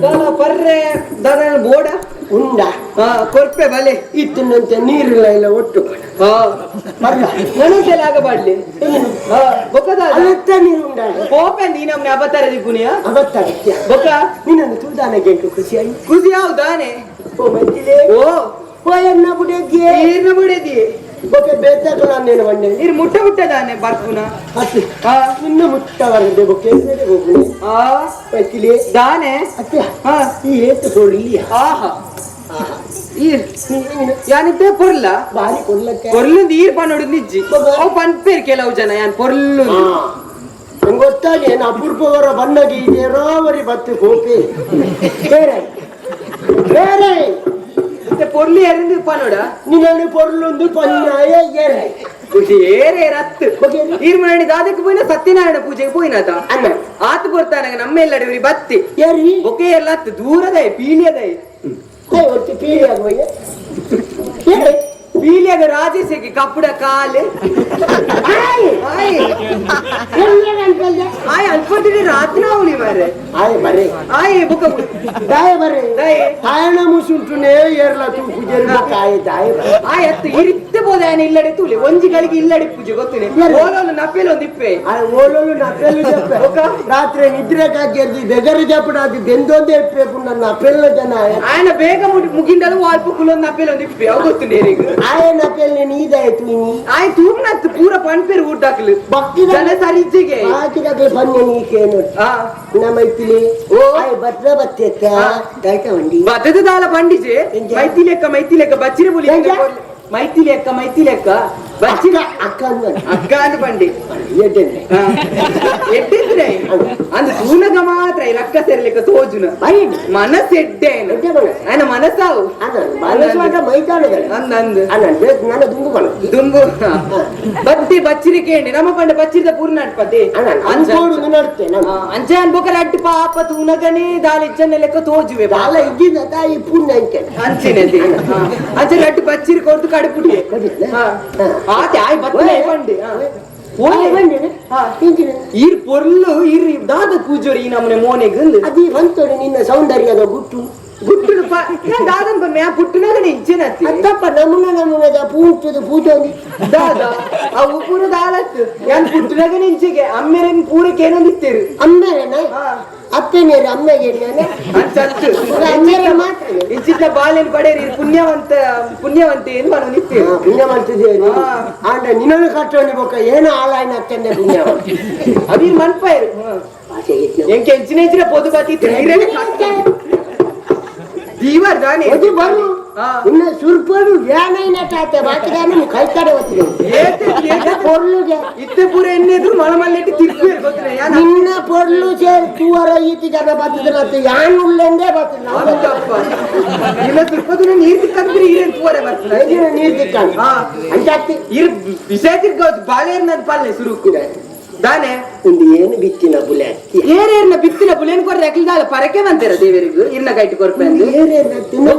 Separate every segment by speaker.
Speaker 1: ದಾದ ಪರ್ರೆ ದಾದ ಬೋಡ
Speaker 2: ಉಂಡ
Speaker 1: ಹಾ ಕೊರ್ಪೆ ಬಲೆ
Speaker 2: ಇತ್ತಿನಂತೆ ನೀರಿಲ್ಲ ಇಲ್ಲ ಒಟ್ಟು
Speaker 1: ಹಾ
Speaker 2: ಬರ್ಲ
Speaker 1: ನನಸೆಲ್ಲ ಆಗಬಾಡ್ಲಿ ಹಾ ಬೊಕ್ಕದ
Speaker 2: ಅಲ್ಲತ್ತ ನೀರು ಉಂಡ
Speaker 1: ಕೋಪೆ ನೀ ನಮ್ನೆ ಅಬತಾರ ದಿಪ್ಪುನಿಯ
Speaker 2: ಅವತ್ತಾಗಿತ್ಯ
Speaker 1: ಬೊಕ್ಕ
Speaker 2: ನಿನ್ನನ್ನು ತೂದಾನಗೆ ಎಂಟು ಖುಷಿ ಆಯ್ತು
Speaker 1: ಖುಷಿ ಹೌದಾನೆ
Speaker 2: ಓ ಮೈತಿಲೆ
Speaker 1: ಓ
Speaker 2: ಓ ಎನ್ನ ಬುಡಕ್ಕೆ
Speaker 1: ನೀರ್ನ ಬಿಡದಿ
Speaker 2: ಬೊಕೆ ಬೇತಾಕಲ ನೇನು ಬಂಡೆ
Speaker 1: ನೀರು ಮುಟ್ಟ ಮುಟ್ಟದಾನೆ ಬರ್ಪುನ
Speaker 2: ಅತ್ತೆ
Speaker 1: ಹಾ
Speaker 2: ನಿನ್ನ ಮುಟ್ಟ ಬರದೆ ಬೊಕೆ ಬೇರೆ ಹೋಗುನೆ
Speaker 1: ಆ
Speaker 2: ಮೈತಿಲೆ
Speaker 1: ದಾನೆ
Speaker 2: ಅತ್ತೆ
Speaker 1: ಹಾ
Speaker 2: ಈ ಏತು ಸೋಳಿಲ್ಲ
Speaker 1: ಆಹಾ ಈ ಯಾನಿದ್ದೆ ಪೊರ್ಲ
Speaker 2: ಬಾರಿ ಕೊಡ್ಲಕ್ಕೆ
Speaker 1: ಪೊರ್ಲು ನೀರ್ ಪನ್ನೊಡು ನಿಜ್ಜಿ ಅವು ಪನ್ಪೇರ್ ಕೆಲವು ಜನ ಯಾನ್ ಪೊರ್ಲು
Speaker 2: ಗೊತ್ತಾಗಿ ಏನು ಅಪೂರ್ಪವರ ಬಣ್ಣಗೆ ಇದೇರೋವರಿ ಬತ್ತು ಕೋಪಿ ಬೇರೆ ಬೇರೆ
Speaker 1: ಮತ್ತೆ ಪೊರ್ಲು ಎರಿಂದ ಪನ್ನೊಡ
Speaker 2: ನಿನ್ನಲ್ಲಿ ಪೊರ್ಲೊಂದು ಪನ್ಯಾಯ ಏರೆ
Speaker 1: ಏರೇ ರತ್ತು ಈರ್ ಮರಣಿ ದಾದಕ್ಕೆ ಪೋಯಿನ ಸತ್ಯನಾರಾಯಣ ಪೂಜೆಗೆ ಪೋಯಿನಾತ
Speaker 2: ಅಣ್ಣ
Speaker 1: ಆತು ಕೊಡ್ತಾನಗ ನಮ್ಮೆಲ್ಲಡೆ ಇವ್ರಿ ಬತ್ತಿ
Speaker 2: ಏರಿ
Speaker 1: ಬೊಕೆ ಎಲ್ಲ ಅತ್ತು ದೂರದೈ ಪೀಲಿಯದೈ
Speaker 2: ಕೈ ಒಟ್ಟು ಪೀಳಿ ಆಗುವ ಏರೆ
Speaker 1: ಪೀಲಿಯದ ರಾಜೇಶಕ್ಕೆ ಕಪ್ಪುಡ ಕಾಲು
Speaker 2: ಆಯ್
Speaker 1: ಆಯ್
Speaker 2: ಎಲ್ಲರ ಅಂತಲ್ದೆ
Speaker 1: ಆಯ್ ಅಲ್ಪದಿಡಿ ರಾತ್ನಾವಳಿ ಮಾರೆ
Speaker 2: ಆಯ್ ಬರ್ರಿ
Speaker 1: ಆಯ್ ಬೊಕ
Speaker 2: ದಾಯ ಬರ್ರಿ
Speaker 1: ದಾಯೆ
Speaker 2: ತಾಯಣ ಮುಸುಂಟುನೇ ಏರ್ಲ ತೂಪು ಜರ್ಬ ಕಾಯಿ ದಾಯ ಬರ್ರಿ
Speaker 1: ಆಯ್ ಅತ್ತು ಇರಿತ್ತೆ ಬೋದ ಆಯನ ಇಲ್ಲಡೆ ತೂಲಿ ಒಂಜಿ ಗಳಿಗೆ ಇಲ್ಲಡೆ ಪೂಜೆ ಗೊತ್ತಿಲ್ಲ ಓಲೋಲು ನಪ್ಪೆಲ್ ಒಂದು ಇಪ್ಪೆ
Speaker 2: ಆಯ್ ಓಲೋಲು ನಪ್ಪೆಲ್ಲು ಜಪ್ಪೆ ರಾತ್ರಿ ನಿದ್ರೆ ಕಾಗ್ಯರ್ದಿ ಬೆಗರು ಜಪ್ಪಡಾದಿ ಬೆಂದೊಂದೇ ಇಪ್ಪೆ ನನ್ನ ಅಪ್ಪೆಲ್ಲ ಜನ ಆಯ
Speaker 1: ఆయన ಬೇಗ ಮುಗಿಂಡಲು ವಾಲ್ಪು ಕುಲೊಂದು ನಪ್ಪೆಲ್ ಒಂದು ಇಪ್ಪೆ ಅವು ಗೊತ್ತುಂಡು ಏರಿಗ್
Speaker 2: ಆಯನ ಪೆಲ್ಲೆ ನೀದಾಯ್ತು ನೀ
Speaker 1: ಆಯ್ ತೂಪ್ನತ್ತು ಪೂರ ಪನ್ಪೇರು ಊಟ ಹಾಕ್ಲು
Speaker 2: ಭಕ್ತಿದ
Speaker 1: ಜನ ಸರಿಜ್ಜಿಗೆ
Speaker 2: ಬಾಕಿದಾಗಲೇ ಬನ್ನಿ ನೀ ಕೇನು
Speaker 1: ಆ
Speaker 2: ನಮ್ಮ ಐತಿಲಿ
Speaker 1: ಓ.
Speaker 2: ಆಯ್ ಬತ್ರ ಬತ್ತೆತ್ತ ದಾಯ್ತ ವಂಡಿ
Speaker 1: ಬತ್ತದ ದಾಲ ಬಂಡಿಜೆ
Speaker 2: ಎಂಜ?
Speaker 1: ಮೈತಿ ಲೆಕ್ಕ ಮೈತಿ ಲೆಕ್ಕ ಬಚ್ಚಿರ ಬುಲಿ
Speaker 2: ಎಂಜ?
Speaker 1: ಮೈತಿ ಲೆಕ್ಕ ಮೈತಿ ಲೆಕ್ಕ ಬಚ್ಚಿರ
Speaker 2: ಅಕ್ಕ ಅಕ್ಕ ಅಂದ
Speaker 1: ಅಕ್ಕ ಅಂದ್ ಬಂಡಿ
Speaker 2: ಎಡ್ಡೆಂದ್ರೆ
Speaker 1: ಎಡ್ಡಿದ್ರೆ ಅಂದ್ ತೂನಗ ಮಾತ್ರ ಈ ರಕ್ಕ ಸೇರ್ಲಿಕ್ಕ ತೋಜುನ
Speaker 2: ಬರೀ
Speaker 1: ಮನಸ್ಸು ಎಡ್ಡೆ ಆಯ್ನ.
Speaker 2: ಎಡ್ಡೆ ಮನಸ್ಸು.
Speaker 1: ಆಯ್ನ ಮನಸ್ಸಾವು
Speaker 2: ಅಣ್ಣ ಮನಸ್ಸು ಮೈತಾಣದಲ್ಲ
Speaker 1: ಅಂದ್ ಅಂದ್
Speaker 2: ಅಣ್ಣ ಬೇಕು ನನ್ನ ದುಂಬು ಬಣ
Speaker 1: ದುಂಬು ಬತ್ತಿ ಬಚ್ಚಿರಿಕೆ ಎಂಡಿ ನಮ್ಮ ಪಂಡ ಬಚ್ಚಿರದ ಪೂರ್ಣಾಟ್ಪತಿ
Speaker 2: ಅಣ್ಣ ಅನ್ಕೋಡು ನಡ್ತೆ ನಾನು
Speaker 1: ಅಂಚೆ ಅನ್ಬೋಕರ ಅಡ್ಡು ಪಾಪ ತೂನಗನೇ ದಾಲ ಇಜ್ಜನ್ನ ಲೆಕ್ಕ ತೋಜುವೆ
Speaker 2: ಬಾಲ ಇದ್ದಿದ್ದ ತಾಯಿ ಪುಣ್ಯ ಅಂತೆ
Speaker 1: ಅಂಚೆನೆ ಅಂಚೆ ಅಡ್ಡು ಬಚ್ಚಿರಿ ಕೊಡ್ತು ಕಡುಪುಡಿ
Speaker 2: ಕಡಿಲ್ಲ?
Speaker 1: ಆತೆ ಆಯ್ ಬತ್ತಲೆ ಪಂಡಿ
Speaker 2: ಓಯ್ ಬಂದೇನೆ
Speaker 1: ಹಾ.
Speaker 2: ಇಂಚಿನ
Speaker 1: ಈರ್ ಪೊರ್ಲು ಈರ್ ದಾದ ಪೂಜೋರಿ ಈ ನಮ್ಮನೆ ಮೋನೆಗ್
Speaker 2: ಅದಿ ಬಂತೋಡು ನಿನ್ನ ಸೌಂದರ್ಯದ ಗುಟ್ಟು
Speaker 1: ಗುಟ್ಟುಡು ದಾದನ್ ಬಮ್ಮೆ ಆ ಪುಟ್ಟುನಾಗನೆ ಇಜ್ಜೆನತ್ತಿ
Speaker 2: ಅತ್ತಪ್ಪ ನಮುನ ನಮುನದ ಪೂಂಚದ ಪೂಜೋನಿ
Speaker 1: ದಾದ ಅವು ಪೂರ ದಾಲತ್ತು ಯಾನ್ ಪುಟ್ಟುನಾಗನೆ ಇಂಚೆಗೆ ಅಮ್ಮೆರೆನ್ ಪೂರಕ್ಕೆ ಏನೊಂದಿತ್ತೇರು
Speaker 2: ಅಮ್ಮೇರನ
Speaker 1: ಹಾ.
Speaker 2: ಅಪ್ಪನೇರು ಅಮ್ಮೆಗೆ
Speaker 1: ಅಂಚತ್ತು
Speaker 2: ಅಮ್ಮೇರ ಮಾತ್ರ
Speaker 1: ಇಂಚಿತ್ತ ಬಾಲೆನ್ ಪಡೆಯರಿ ಪುಣ್ಯವಂತ ಪುಣ್ಯವಂತೆ ಏನು మనం ನಿತ್ತೇರು
Speaker 2: ಪುಣ್ಯ ಮಾಡ್ತಿದ್ದೀವಿ
Speaker 1: ಹಾ.
Speaker 2: ಆಂಡ ನಿನ್ನನ್ನು ಕಟ್ಟೋನಿ ಬೊಕ್ಕ ಏನೋ ಆಲಾಯನ ಅತ್ತಂದೆ ಪುಣ್ಯ
Speaker 1: ಅವಿರ್ ಮನ್ಪೈರು
Speaker 2: ಆಚೆ ಇತ್ತು.
Speaker 1: ಎಂಕೆ ಎಂಚಿನ ಎಂಚಿನ ಪೊದು ಬಾತಿ ದೀವರ್ ದಾನೆ
Speaker 2: ಒದಿ ಬರು
Speaker 1: ಹಾ.
Speaker 2: ಇನ್ನ ಸುರ್ಪಡು ಏನೈನ ತಾತೆ ಬಾಕಿದಾನ ಕೈಕಡೆ ಒತ್ತಿದೆ
Speaker 1: ಏತೆ ಏತೆ
Speaker 2: ಪೊರ್ಲುಗೆ
Speaker 1: ಇತ್ತೆ ಪೂರ ಎಣ್ಣೆದ್ರು ಮಳಮಲ್ಲೆಟ್ಟು ತಿರ್ಪೇರು ಗೊತ್ತಿಲ್ಲ ಯಾನ್
Speaker 2: ನಿನ್ನ ಪೊರ್ಲು ಸೇರ್ ತೂವರ ಈತಿ ಜನ ಬತ್ತಿದ್ರತ್ತೆ ಯಾನ್ ಉಳ್ಳೆಂದೇ ಬತ್ತಿಲ್ಲ
Speaker 1: ಹೌದಪ್ಪ. ಇಲ್ಲ ತಿರುಪತಿನ ನೀರ್ ತಿಕ್ಕಂದ್ರೆ ಈರೇನ್ ತೂವರೆ ಬರ್ತದೆ
Speaker 2: ನೀರ್ ತಿಕ್ಕಂಡು
Speaker 1: ಹಾ.
Speaker 2: ಅಂಚಾಕ್ತಿ
Speaker 1: ಇರ್ ವಿಷಯ ತಿರ್ಗೌದು ಬಾಳೆರ್ನ ಪಲ್ಲೆ ಸುರುಕು ದಾನೆ
Speaker 2: ಒಂದು ಏನು ಬಿತ್ತಿನ ಬುಲೆ ಅಕ್ಕಿ
Speaker 1: ಏರೇರ್ನ ಬಿತ್ತಿನ ಬುಲೇನ್ ಕೊರ್ರೆ ಅಕ್ಲಿದಾಲ ಪರಕೆ ಬಂತೇರ ದೇವರಿಗೂ ಇರ್ನ ಕೈಟ್ ಕೊರ್ಪೆ ಅಂದು
Speaker 2: ಏನೇನ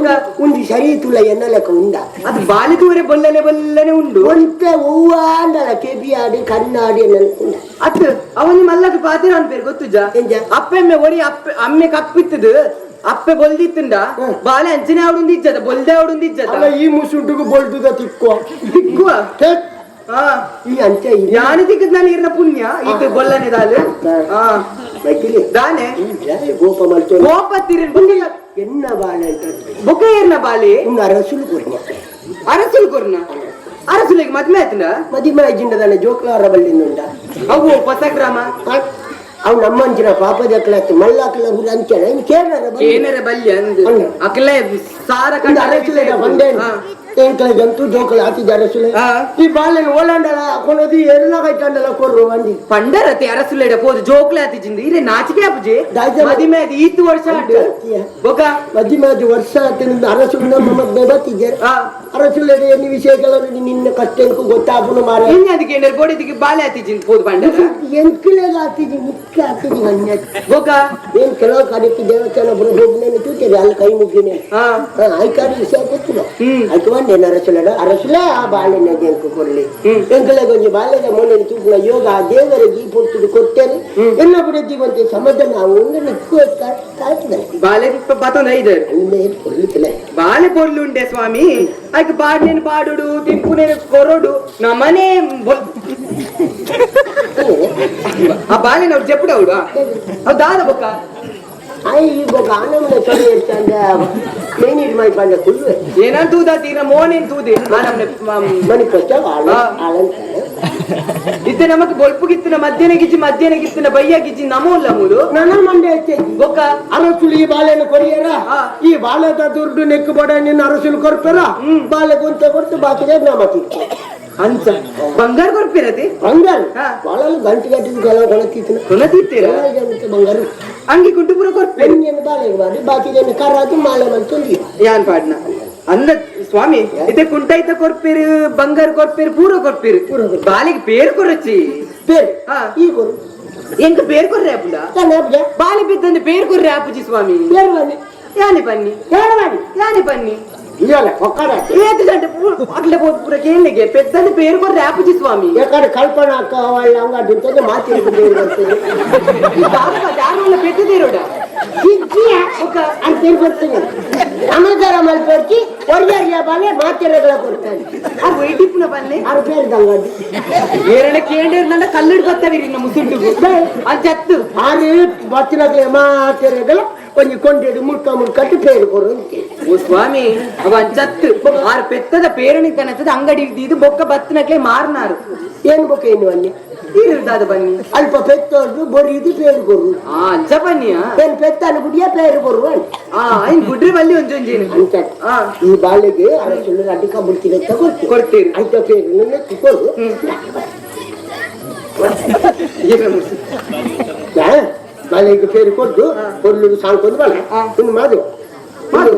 Speaker 2: ಒಂದು ಸರಿ ತುಳ ಎನ್ನ ಲೆಕ್ಕ ಉಂಡ
Speaker 1: ಅದು ಬಾಲೆ ತೂವರೆ ಬೊಲ್ಲನೆ ಬೊಲ್ಲನೆ ಉಂಡು
Speaker 2: ಒಂತೆ ಹೂವ ಅಂಡಲ ಕೆಬಿಯಾಡಿ ಕಣ್ಣಾಡಿ ಎನ್ನ ಉಂಡ
Speaker 1: ಅತ್ ಅವನಿ ಮಲ್ಲಕ್ಕೆ ಪಾತಿರ ಅನ್ಪೇರು ಗೊತ್ತುಜ
Speaker 2: ಎಂಜ?
Speaker 1: ಅಪ್ಪೆಮ್ಮೆ ಒರಿ ಅಪ್ಪೆ ಅಮ್ಮೆ ಕಪ್ಪಿತ್ತದು ಅಪ್ಪೆ ಬೊಲ್ದಿತ್ತುಂಡ ಬಾಲೆ ಅಂಚನೆ ಅವಡುಂದು ಇಜ್ಜದ ಬೊಲ್ದೆ ಅವಡುಂದು ಇಜ್ಜದ
Speaker 2: ಅಲ್ಲ ಈ ಮುಸುಂಟುಗು ಬೊಲ್ದುದ ತಿಕ್ಕೋ
Speaker 1: ತಿಕ್ಕುವ
Speaker 2: ಥೆತ್.
Speaker 1: ಹಾ
Speaker 2: ಈ ಅಂಚೆ ಈ
Speaker 1: ಯಾನು ತಿಕ್ಕದ್ ನಾನು ಇರ್ನ ಪುಣ್ಯ ಇದು ಬೊಲ್ಲನೆ ದಾಲು ಹಾ
Speaker 2: ಮೈಕಿಲಿ
Speaker 1: ದಾನೆ
Speaker 2: ಈ ಜಾಯ ಗೋಪ ಮಲ್ತೋನು
Speaker 1: ಕೋಪ ತಿರಿನ್
Speaker 2: ಎನ್ನ ಬಾಳೆ ಅಂತ
Speaker 1: ಬೊಕ ಏರ್ನ ಬಾಲೆ
Speaker 2: ಇನ್ನು ಅರಸುಲು ಕೊರ್ನ
Speaker 1: ಅರಸುಲು ಕೊರ್ನ ಅರಸುಲಿಗೆ ಮದ್ವೆ ಆಯ್ತನ
Speaker 2: ಮದಿಮ ಜಿಂಡದಾನೆ ಜೋಕ್ಲಾರ ಬಳ್ಳಿನುಂಡ
Speaker 1: ಅವು ಹೊಸ ಗ್ರಾಮ
Speaker 2: ಅವ್ ನಮ್ಮಂಚಿನ ಪಾಪದ ಕ್ಲಾತ್ ಮಲ್ಲಾಕಲ ಅಂಚನ ಇನ್ನು ಕೇರಳ
Speaker 1: ಏನಾರ ಬಲ್ಯ ಅಂದ್
Speaker 2: ಅಂದ್.
Speaker 1: ಅಕ್ಲೆ ಸಾರ
Speaker 2: ಒಂದು ಅರಸುಲೆ ಬಂದೆ
Speaker 1: ಹಾ.
Speaker 2: ಎಂಕಲಗಂತೂ ಜೋಕಲ ಆತಿದ್ದ ಅರಸುಲೆ
Speaker 1: ಹಾ.
Speaker 2: ಈ ಬಾಳೆನ ಓಲಾಂಡಲ ಕೊನೋದು ಎರಲ ಕೈಟಾಂಡಲ ಕೊರ್ರು ಬಂದಿ
Speaker 1: ಪಂಡರತಿ ಅರಸುಲೆಡ ಪೋದು ಜೋಕ್ಲೆ ಆತಿ ಜಿಂದ ಇರೆ ನಾಚಿಕೆ ಆಪುಜೆ
Speaker 2: ದಾಯ್ತ
Speaker 1: ಮದಿಮೆ ಆದ್ ಈತ್ ವರ್ಷ ಆಂಡ್.
Speaker 2: ಅತ್ತಿಯ.
Speaker 1: ಬೊಕ
Speaker 2: ಮದಿಮಾದಿ ವರ್ಷ ಆತಿನಿಂದ ಅರಸುಲು ನಮ್ಮ ಮದ್ವೆ ಬತ್ತಿದ್ದಾರೆ
Speaker 1: ಆ
Speaker 2: ಅರಸುಲೆ ಎన్ని ವಿಷಯಗಳ ನಿನ್ನ ಕಷ್ಟಕ್ಕೂ ಗೊತ್ತಾಪುನು ಮಾರ
Speaker 1: ಇನ್ನು ಅದಕ್ಕೆ ಏನಾರ ಬೋಡಿದಿಗೆ ಬಾಳೆ ಆತಿ ಜಿಂದ ಪೋದು ಪಂಡರ
Speaker 2: ಎಂಕಲೆಗ ಆತಿದ್ದಿ ಮುಖ್ಯ ಆತಿದ್ದಿ ಅನ್ಯ
Speaker 1: ಬೊಕ
Speaker 2: ಏನ್ ಕೆಲವು ಕಡೆಗೆ ದೇವಸ್ಥಾನ ಬರೋ ಹೋಗ್ನೇನೆ ತೂತೇವೆ ಅಲ್ಲಿ ಕೈ ಮುಗ್ಗಿನೇ
Speaker 1: ಹಾ
Speaker 2: ಐಕಾರಿ ವಿಷಯ ಗೊತ್ತಿಲ್ಲ ಅದಕ್ಕೆ ಅರಸುಲಡ ಅರಸುಲ ಆ ಬಾಳೆನ ಎಂಕು ಕೊಡ್ಲಿ ಎಂಕಲ ಕೊಂಚ ಬಾಳೆದ ಮೊನ್ನೆ ತೂಪುನ ಯೋಗ ಆ ದೇವರಿಗೆ ಈ ಪೊರ್ತುಡು ಕೊಡ್ತೇನೆ ಎಲ್ಲ ಬಿಡತ್ತಿ ಸಮಾಧಾನ ಕಾಯ್ತದೆ
Speaker 1: ಬಾಳೆ ಬತ್ತೊಂದು ಐದರು
Speaker 2: ಅಲ್ಲೇ ಕೊಡ್ಲಿಕ್ಕಿಲ್ಲ.
Speaker 1: ಬಾಳೆ ಪೊರ್ಲುಂಡೆ ಸ್ವಾಮಿ, ಆಯ್ಕೆ ಪಾಡ್ನೇನು ಪಾಡುಡು ತಿಂಪುನೇನು ಕೊರಡು ನಮ್ಮನೆ ಆ ಬಾಳೆ ನಾವು ಜಪ್ಪುಡవుడు ಅವ್ ದಾದ ಬೊಕ್ಕ.
Speaker 2: ಆಯ್ ಈ ಬೊಕ್ಕ ಆನಂದ ಸೊರೆ ಇರ್ತಂದ ಮೇನಿಡ್ ಮೈ ಬಂದ ಕುಲ್ವೆ.
Speaker 1: ಏನಂತ ತೂದ ತೀರ ಮೋನೇನ್ ತೂದೆ ಆ ನಮ್ನೆ
Speaker 2: ಮನಿ ಕೊಚ್ಚ ಆಳ ಆಳಂತ.
Speaker 1: ಇತ್ತೆ ನಮಕ್ ಬೊಲ್ಪು ಗಿತ್ತಿನ ಮಧ್ಯಾಹ್ನ ಗಿಜ್ಜಿ ಮಧ್ಯಾಹ್ನ ಗಿತ್ತಿನ ಬಯ್ಯ ಗಿಜ್ಜಿ ನಮೋಲ್ಲ ಮೂಲು.
Speaker 2: ನನ್ನ ಮಂಡೆ ಹೆಚ್ಚೆ.
Speaker 1: ಬೊಕ್ಕ
Speaker 2: ಅರಸುಲು ಈ ಬಾಳೆನ ಕೊರಿಯರ. ಈ ಬಾಳೆದ ದುಡ್ಡು ನೆಕ್ಕು ಬಡ ನಿನ್ನ ಅರಸುಲು ಕೊರ್ಪೆರ ಬಾಳೆ ಗೊಂತೆ ಕೊಡ್ತು ಬಾಕಿದೆ ನಮ್ಮ
Speaker 1: ಅಂಚ ಬಂಗಾರ ಕೊರ್ಪಿರತಿ.
Speaker 2: ಬಂಗಾರ ಬಾಳಲು ಗಂಟು ಗಂಟು ಕೆಲವು ಕೊಳತಿತ್ತು.
Speaker 1: ಕೊನತಿತ್ತೀರ.
Speaker 2: ಬಂಗಾರ.
Speaker 1: ಅಂಗಿ ಕುಂಟು ಪೂರ ಕೊರ್ಪೆ.
Speaker 2: ಬಾಳೆಗೆ ಬಾಡಿ ಬಾಕಿದೆ ಕರಾದು ಮಾಲೆ ಮಂತೊಂದು.
Speaker 1: ಯಾನ್ ಪಾಡ್ನ ಅಂದ ಸ್ವಾಮಿ, ಇತ್ತೆ ಕುಂಟೈತ ಕೊರ್ಪೇರು ಬಂಗಾರ ಕೊರ್ಪೇರು ಪೂರ ಕೊರ್ಪೇರು, ಬಾಲಿಗೆ ಪೇರು ಕೊರಚಿ.
Speaker 2: ಪೇರು ಈ ಕೊರು.
Speaker 1: ಎಂಕ ಪೇರು ಕೊರ್ರೆ ಅಪ್ಪುಡ ಬಾಲಿ ಬಿದ್ದಂದು ಪೇರು ಕೊರ್ರೆ ಅಪ್ಪುಜಿ ಸ್ವಾಮಿ. ಯಾನೆ ಬನ್ನಿ ಯಾನೆ ಬನ್ನಿ.
Speaker 2: ಇಲ್ಲಲ್ಲ ಒಕ್ಕಡ.
Speaker 1: ಏತು ಗಂಟೆ ಅಗ್ಲೆ ಪೂರ ಕೇಳಿಗೆ ಪೆದ್ದಂದು ಪೇರು ಕೊರ್ರೆ ಅಪ್ಪುಜಿ ಸ್ವಾಮಿ.
Speaker 2: ಯಾಕಂದ್ರೆ ಕಲ್ಪನಾ ಅಕ್ಕ వాళ్ళ ಅಂಗಡಿ ಅಂತಂದ್ರೆ ಮಾತಿನ ಬೇರೆ ಬರ್ತದೆ.
Speaker 1: ಯಾರು ಪೆದ್ದಿರೋಡ.
Speaker 2: ಅಂತ పేరు ಕೊಡ್ತೀನಿ ನಮಸ್ಕಾರ ಮಲ್ಪೊಡ್ಚಿ ಒರಿಯರಿಯ ಬಾಲೆ ಮಾತಿರಗಳ ಕೊಡ್ತಾನೆ.
Speaker 1: ಆ ವೈಟಿಪ್ಪುನ ಬನ್ನಿ.
Speaker 2: ಆರು పేರು ದಂಗಡ್ಡಿ.
Speaker 1: ಏರಣ ಕೇಂದ್ರ ಕಲ್ಲುಡು ಬತ್ತವಿರಿ ನಮ್ಮ ಮುಸುಂಟು ಅಂಚತ್ತು.
Speaker 2: ಆರು ಬತ್ತಿನಕ್ಲೆ ಮಾತಿರಗಳ ಒಂಜಿ ಕೊಂಡೆಡು ಮುಳ್ಕ ಮುಳ್ಕಟ್ಟು పేరు ಕೊರು.
Speaker 1: ಓ ಸ್ವಾಮಿ, ಅವ ಅಂಚತ್ತು ಆರು ಪೆತ್ತದ ಪೇರಣಿ ಕನತದ ಅಂಗಡಿ ಇದು ಬೊಕ್ಕ ಬತ್ತನಕ್ಲೆ ಮಾರ್ನಾರು.
Speaker 2: ಏನು ಬೊಕ್ಕ ಏನು ಅನ್ನಿ.
Speaker 1: ದಾದ ಬನ್ನಿ.
Speaker 2: ಅಲ್ಪ ಪೆತ್ತೋರ್ದು ಬೊರಿದು పేರು ಕೊರು.
Speaker 1: ಆ ಅಂಚ ಬನ್ನಿಯಾ.
Speaker 2: ಏನು ಪೆತ್ತಾನು ಗುಡಿಯ పేರು ಕೊರು.
Speaker 1: ಆ ಇನ್ ಗುಡ್ರಿ ಬಲ್ಲಿ ಒಂಜೊಂಜೇನು.
Speaker 2: ಅಂತ ಈ ಬಾಳೆಗೆ ಅರಸುಲು ಅಡ್ಡಿ ಕಬ್ಬುಡ್ತೀನಿ ಅಂತ ಕೊಡ್ತೀವಿ.
Speaker 1: ಕೊಡ್ತೀರಿ.
Speaker 2: ಅಂತ పేರು ಕೊರು. ಬಾಳೆಗೆ పేರು ಕೊಟ್ಟು ಕೊಡ್ಲು ಸಾಂಕೊಂಡು ಬಾಳೆ ಇನ್ನು ಮಾದು
Speaker 1: ಮಾದು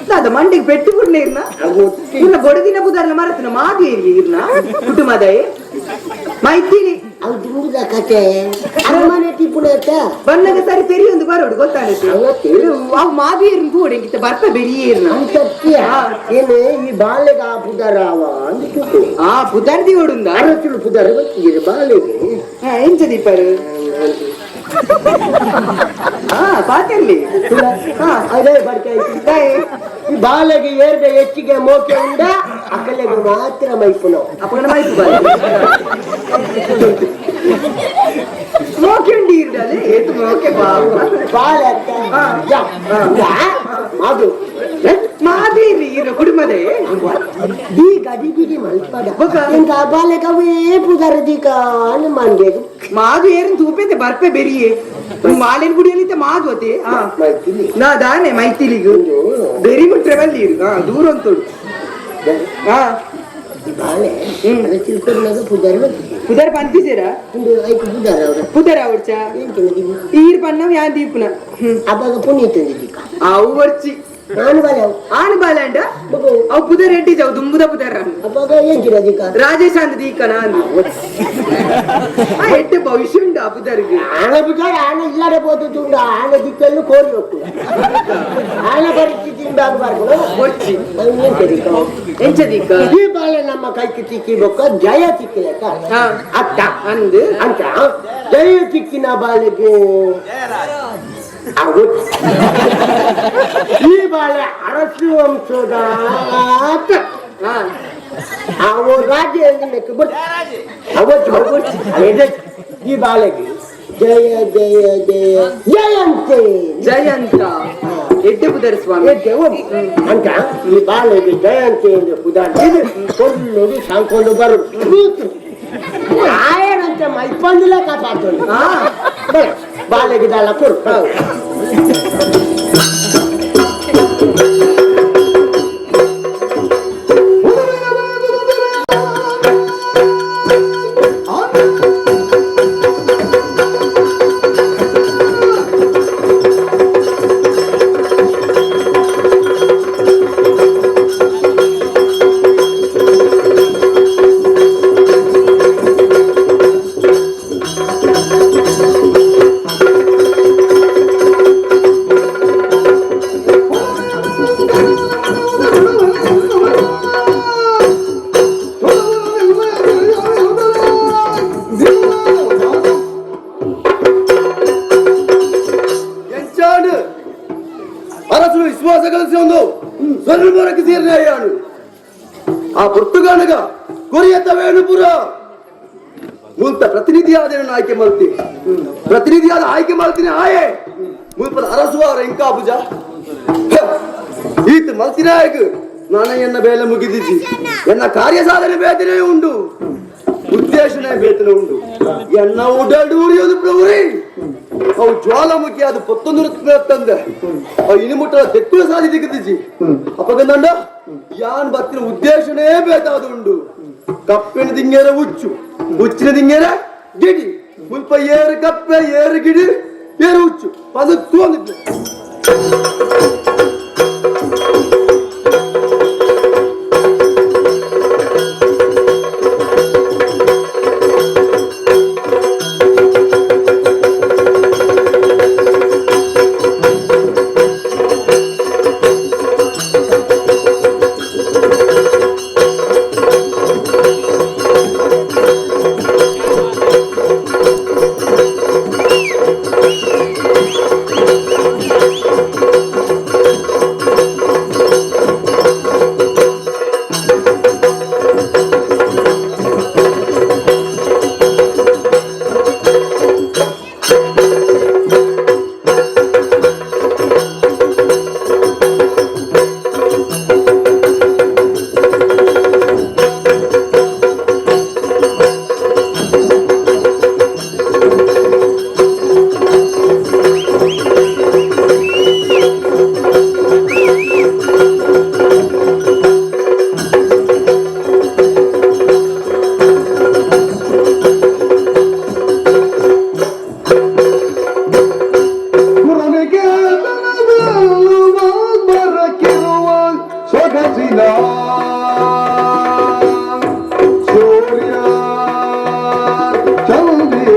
Speaker 1: ದಾದ ಮಂಡಿಗೆ ಪೆಟ್ಟು ಬಿಡ್ಲೆ ಇರ್ನ ಇರ್ನ ಬೊಡದಿನ ಬುದಾರ್ಲ ಮರತಿನ ಮಾದು ಏರಿ ಇರ್ನ ಕುಟುಂಬದಾಯೆ ಮೈತಿರಿ.
Speaker 2: ಅವು ದುಂಬುದ ಕತೆ ಅರಮನೆ ಟಿಪ್ಪುನ
Speaker 1: ಬನ್ನಗ ಸರಿ ತೆರಿಯೊಂದು ಬರೋಡು ಗೊತ್ತಾನೆ. ಅವು ಮಾದು ಏರಿನ ತೂಡೆ ಇಂಕಿತ ಬರ್ಪ ಬೆರಿಯೇ ಇರ್ನ.
Speaker 2: ಏನು ಈ ಬಾಳೆಗೆ ಆ ಪುದರಾವ ಅಂತ.
Speaker 1: ಆ ಪುದರ್ದಿ ಓಡುಂದ.
Speaker 2: ಅರಸುಲು ಪುದರ ಗೊತ್ತಿದೆ ಬಾಳೆಗೆ.
Speaker 1: ಎಂಚ ದೀಪರು ಹಾ ಪಾತಲ್ಲಿ.
Speaker 2: ಅದೇ ಬಡ್ಕೆ. ಈ ಬಾಲೆಗೆ ಏರ್ದ ಹೆಚ್ಚಿಗೆ ಮೋಕೆ ಉಂಡ ಅಕ್ಕಲೆಗೆ ಮಾತ್ರ ಮೈಪುನ.
Speaker 1: ಅಪ್ಪನ ಮೈಪು ಬಾಲೆ ಮೋಕೆ ಉಂಡಿ ಇರ್ಡಲೆ ಏತು ಮೋಕೆ ಬಾವು.
Speaker 2: ಬಾಲೆ ಮಾದು.
Speaker 1: ಮಾದೇವಿ ಇರ ಕುಡುಮದೆ.
Speaker 2: ಈ ಗಡಿ ಬಿಡಿ ಮಲ್ಪಡ ಇಂಕ ಬಾಲೆ ಕವೇ ಪುದರ ದೀಕ ಮಂಡ್ಯದು.
Speaker 1: ಮಾದು ಏರಿನ ತೂಪೆತೆ ಬರ್ಪೆ ಬೆರಿಯೆ ಮಾಲಿನ ಗುಡಿಯಲ್ಲಿ ಮಾದು ಅತೆ. ನಾ ದಾನೆ ಮೈತಿಲಿಗು ಬೆರಿ ಮುಟ್ರೆ ಬಲ್ಲಿ ದೂರ ಅಂತೋಡು.
Speaker 2: ಬಾಳೆ ತಿಳ್ಕೊಂಡಾಗ ಪುದರ್.
Speaker 1: ಪುದರ್ ಪಂತಿಸೇರ.
Speaker 2: ಪುದರ್ ಅವರ.
Speaker 1: ಪುದರ್ ಅವಡ್ಚ ಈರ್ ಪನ್ನವ್ ಯಾನ್ ದೀಪುನ.
Speaker 2: ಅವಾಗ ಪುಣ್ಯ ತಂದಿದ್ದೀಕ.
Speaker 1: ಅವು ವರ್ಚಿ.
Speaker 2: ನಾನು ಬಾಲೆ.
Speaker 1: ಆನು ಬಾಲೆ ಅಂಡ ಅವು ಪುದರ್ ಎಡ್ಡಿ ಅವು ದುಂಬುದ ಪುದರ್.
Speaker 2: ಅವಾಗ ಏನ್ ದಿಕ್ಕ.
Speaker 1: ರಾಜೇಶ್ ಅಂದ ದೀಕನ ಅಂದು ಆ ಎಡ್ಡೆ ಭವಿಷ್ಯ ಉಂಡು ಆ ಪುದರ್ಗೆ.
Speaker 2: ಆನೆ ಬಿಟ್ಟಾರೆ ಆನೆ ಇಲ್ಲಾರೆ ಬೋದುಂಡು ಆನೆ ದಿಕ್ಕಲ್ಲೂ ಕೋರಿ ಹೋಗ್ತು ಆನೆ ಪರಿಸ್ಥಿತಿ ಆಗಬಾರ್ದು.
Speaker 1: ಒರ್ಚಿ.
Speaker 2: ಏನ್
Speaker 1: ಎಂಚ ದೀಕ.
Speaker 2: ಈ ಬಾಳೆ ನಮ್ಮ ಕೈಗೆ ತಿಕ್ಕಿ ಬೊಕ್ಕ ಜಯ ತಿಕ್ಕಿಲೆಕ್ಕ ಅತ್ತ
Speaker 1: ಅಂದು
Speaker 2: ಅಂತ ಜಯ ತಿಕ್ಕಿನ ಬಾಳೆಗೆ ಈ ಬಾಳೆ ಅರಸು ವಂಶದ ಅವು ರಾಜ್ಯ ಈ ಬಾಳೆಗೆ ಜಯ ಜಯ ಜಯ ಜಯಂತಿ.
Speaker 1: ಜಯಂತ ಎಡ್ಡೆ ಪುದರ್ ಸ್ವಾಮಿ.
Speaker 2: ಎಡ್ಡೆ ಅಂತ ಈ ಬಾಳೆಗೆ ಜಯಂತಿ ಎಂದು ಪುದರ್ ಕೊಲ್ಲೋದು ಸಾಂಕೊಂಡು ಬರು ಆಯನಂತೆ ಮೈಪಂದಿಲ್ಲ ಕಾಪಾಡ್ಕೊಂಡು ಬಾಳೆಗೆ ದಾಳ ಕೊಡು.
Speaker 3: ಅರಸು ವಿಶ್ವಾಸ ಗಳಿಸಿ ಸ್ವರ್ಣಪುರಕ್ಕೆ ಸೇರಿನಾಯಾನು ಆ ಪುರ್ತುಗಾನಗ ಕೊರಿಯತ್ತ ವೇಣುಪುರ ಮುಂತ ಪ್ರತಿನಿಧಿಯಾದ ಆಯ್ಕೆ ಮಾಡ್ತೀನಿ ಪ್ರತಿನಿಧಿಯಾದ ಆಯ್ಕೆ ಮಾಡ್ತೀನಿ ಆಯೆ ಮುಲ್ಪದ ಅರಸುವಾರ ಇಂಕಾಬುಜ ಈತ ಮಲ್ತಿನಾಯಕ್ ನಾನ ಎನ್ನ ಬೇಲೆ ಮುಗಿದಿಜ್ಜಿ ಎನ್ನ ಕಾರ್ಯ ಸಾಧನೆ ಬೇತನೆ ಉಂಡು ಉದ್ದೇಶನೇ ಬೇತನೆ ಉಂಡು ಎನ್ನ ಉಡಲ್ಡು ಉರಿಯೋದು ಪ್ರಭುರಿ ಅವು ಜ್ವಾಲಾಮುಖಿ ಅದು ಪತ್ತೊಂದು ತಂದೆ ಅವು ಇನಿಮುಟ್ಟ ದೆಕ್ಕುಲ ಸಾಧಿ ದಿಕ್ಕದಿಜ್ಜಿ ಅಪ್ಪಗಂದಂಡ ಯಾನ್ ಬತ್ತಿನ ಉದ್ದೇಶನೇ ಬೇತಾದ ಉಂಡು ಕಪ್ಪಿನ ದಿಂಗೇರ ಹುಚ್ಚು ಹುಚ್ಚಿನ ದಿಂಗೇರ ಗಿಡಿ ಮುಲ್ಪ ಏರು ಕಪ್ಪೆ ಏರು ಗಿಡಿ ಏರು ಹುಚ್ಚು ಅದು ತೋಂದಿದ್ದು. ಸೊಗಸಿನ ಸೂರ್ಯ ಚಂದಿರ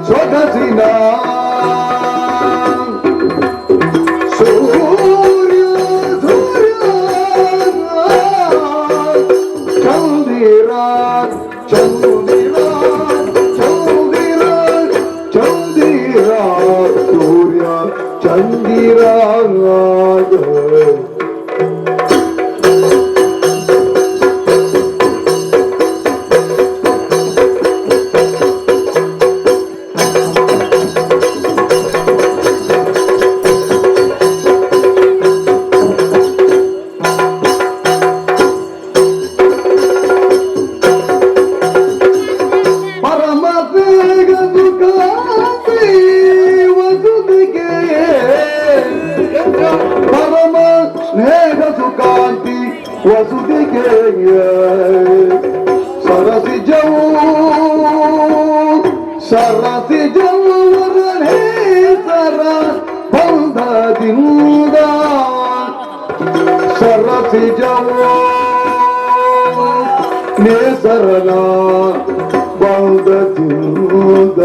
Speaker 3: ಸೊಗಸಿನ ಸೂರ್ಯ ಸೂರ್ಯ ಚಂದಿರ ಚಂದಿರ ಚಂದಿರ ಚಂದಿರ ಸೂರ್ಯ ಚಂದಿರ. ಪರಮ ಸ್ನೇಹ ಸುಖಾಂತಿ ವಸುದಿಗೆ ಸರಸಿಜವು ಸರಸಿಜವು ಸರ ಬಂಧದಿಂದ ಸರಸಿಜವು ನೇಸರನ ಬಂಧದಿಂದ.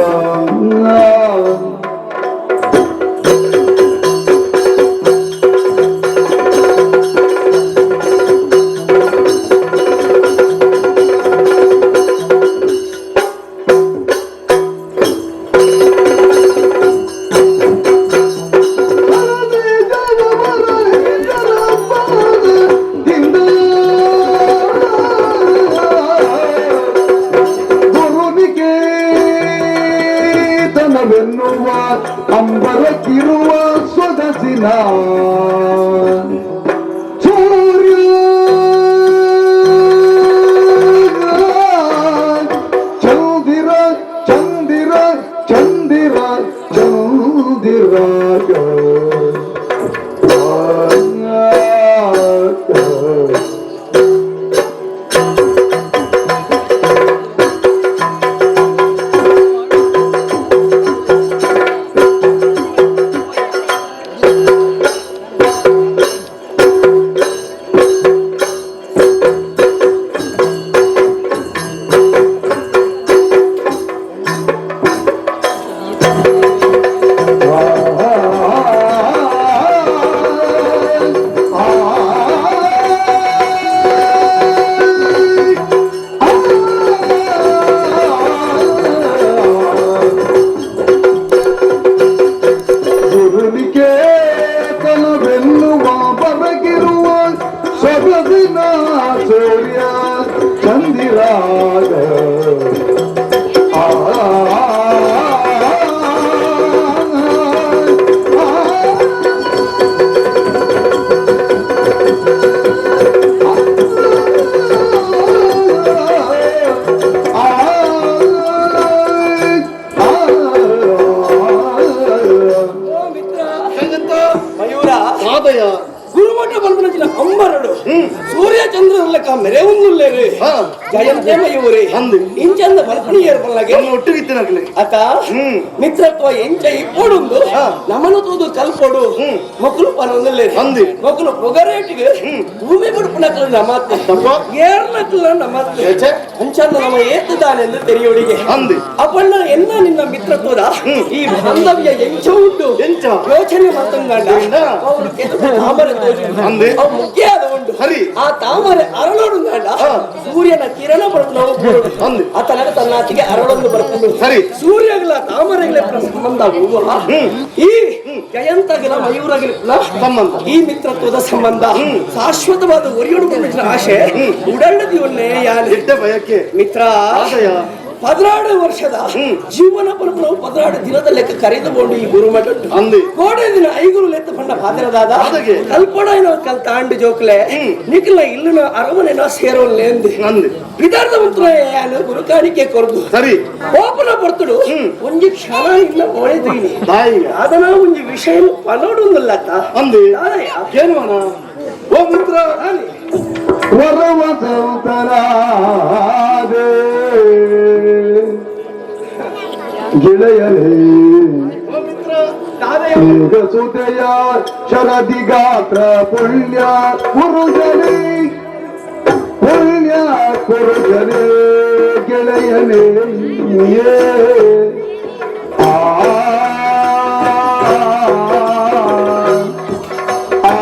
Speaker 3: ಗುರುನಿಕೇತನವೆನ್ನುವ ಅಂಬರಕ್ಕಿರುವ ಸೊಗಸಿನ ಸೂರ್ಯ ಚಂದಿರ ಚಂದಿರ ಚಂದಿರ ಚಂದಿರ.
Speaker 4: ಮಿತ್ರತ್ವ ಎಂಚ ಇಪ್ಪೊಡುಂದು ನಮನ ತೂದು ಕಲ್ಪೊಡು ಮೊಕ್ಕಲು ಪನೊಂದುಲ್ಲೇರು ಮೊಕ್ಕಲು ಪೊಗರೇಟಿಗೆ ಭೂಮಿ ಬುಡುಪುನಕಲು ನಮತ್ ಏರ್ನಕಲು ನಮತ್ ಅಂಚಂದ ನಮ ಏತುದಾನೆಂದು ತೆರಿಯೋಡಿಗೆ ಅಪ್ಪಣ್ಣ ಎನ್ನ ನಿನ್ನ ಮಿತ್ರತ್ವದ ಈ ಬಾಂಧವ್ಯ ಎಂಚ ಉಂಟು
Speaker 3: ಎಂಚ
Speaker 4: ಯೋಚನೆ ಮಾತಂಗಂಡ ಅವರು ಕೆಲ ತಾಮರೆ ತೋಜು ಅವು ಮುಖ್ಯ ಉಂಟು ಆ ತಾಮರೆ ಅರಳೋಡು ಗಂಡ ಸೂರ್ಯನ ಕಿರಣ ಬರ್ತದೆ ಆತನಾಗ ತನ್ನಾತಿಗೆ ಅರಳೊಂದು ಬರ್ತದೆ
Speaker 3: ಸರಿ
Speaker 4: ಸೂರ್ಯಗಳ ತಾಮರೆಗಳ ಸಂಬಂಧ ಹೂವ ಈ ಜಯಂತಗಳ ಮಯೂರಗಳ
Speaker 3: ಸಂಬಂಧ
Speaker 4: ಈ ಮಿತ್ರತ್ವದ ಸಂಬಂಧ ಶಾಶ್ವತವಾದ ಒರಿಯೋಡು ಆಶೆ ಉಡಂಡದಿವನ್ನೇ ಯಾನೆ
Speaker 3: ಬಯಕೆ
Speaker 4: ಮಿತ್ರ 16 ವರ್ಷದ ಜೀವನ ಪರಪು 16 ದಿನದ ಲೆಕ್ಕ ಕರೆದುಕೊಂಡು ಈ ಗುರುಮಠ ಕೋಡೆ ದಿನ ಐಗುರು ಲೆತ್ತ ಪಂಡ ಪಾತ್ರದಾದ ಕಲ್ಪಡ ಕಲ್ತಾಂಡು ಜೋಕ್ಲೆ ನಿಖಲ ಇಲ್ಲಿನ ಅರಮನೆನ ಸೇರೋಲ್ಲೇಂದು ಬಿದಾರ್ದ ಮಂತ್ರ ಯಾನು ಗುರುಕಾಣಿಕೆ ಕೊರದು
Speaker 3: ಸರಿ
Speaker 4: ಓಪನ ಬರ್ತಡು ಒಂಜಿ ಕ್ಷಣ ಇಲ್ಲ ಒಳೆದೀನಿ ಅದನ್ನ ಒಂಜಿ ವಿಷಯ ಪನೋಡುಂದಿಲ್ಲತ್ತ
Speaker 3: ಅಂದು ಏನು ಓ ಮಿತ್ರ
Speaker 5: ವರವಸಂತನಾದೆ ಗೆಳೆಯರೇ ಸುತೆಯ ಶರದಿ ಗಾತ್ರ ಪುಣ್ಯ ಪುರುಷನೇ ಪುಣ್ಯ ಪುರುಷನೇ ಗೆಳೆಯನೇ ಆ ಆ